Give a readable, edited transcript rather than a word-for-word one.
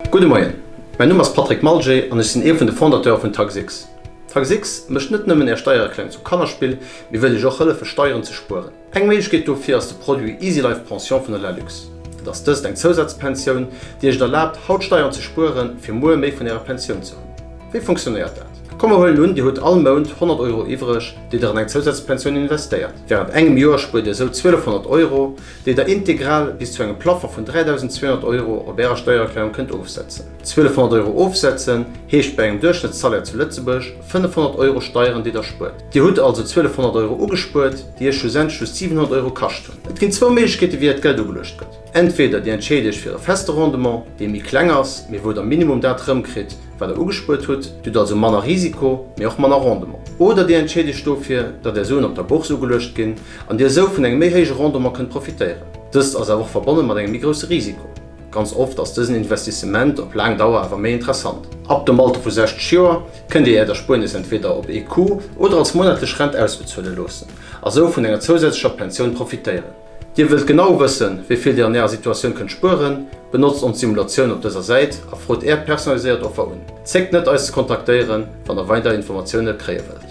Gudde Moien, mäin Numm ass Patrick Malget an ech sinn ee vun de Fondateure vun TaxX. TaxX mécht net nëmmen Är Steiererklärung zum Kannerspill, mee wëll Iech och hëllefe Steieren ze spueren. Eng Méiglechkeet dofir ass de Produit Easy Life Pension vun der Lalux. Et ass dëst eng Zousazpensioun, déi Iech et erlaabt, haut Steieren ze spueren, fir muer méi vun Ärer Pensioun ze hunn. Wéi funktionéiert dat? Komm mer huelen un, Dir hutt all Mount 100 Euro iwwreg, déi Der an eng Zousazpensioun investéiert. Wärend engem Joer spuert Dir esou 1200 Euro, déi der integral bis zu engem Plafond vun 3.200 Euro op Ärer Steiererklärung kënnt ofsetzen. 1.200 Euro ofsetzen heescht bei engem Duerchschnëttssalaire zu Lëtzebuerg 500 Euro Steieren, déi der spuert. Dir hutt also 1.200 Euro ugespuert, déi Iech schlussendlech just 700 Euro kascht hunn. Et ginn zwou Méiglechkeete wéi Äert Geld ugeluecht gëtt. Entweder Dir entscheet Iech fir e feste Rendement, dee méi kleng ass, mee wou der minimum dat rëmkritt, wat der ugespuert hutt, Dir hutt also manner Risiko, mee och manner Rendement. Oder Dir entscheet Iech dofir, datt Är Suen op der Bourse ugeluecht ginn an Dir esou vun engem méi héije Rendement kënnt profitéieren. Dëst ass awer och verbonne mat engem méi grousse Risiko. Ganz oft ass dësen Investissement op laang Dauer awer méi interessant. Ab dem Alter vu 60 Joer kënnt Dir Äert Erspuernes entweder op ee Coup oder als monatlech Rent ausbezuele loossen a sou vun enger zousätzlecher Pensioun profitéieren. Dir wëllt genau wëssen, wéi vill Dir an Ärer Situatioun kënnt spueren? Benotzt ons Simulatioun op dëser Säit a frot Är personaliséiert Offer un. Zéckt net eis ze kontaktéieren, wann der weider Informatioune kréie wëllt.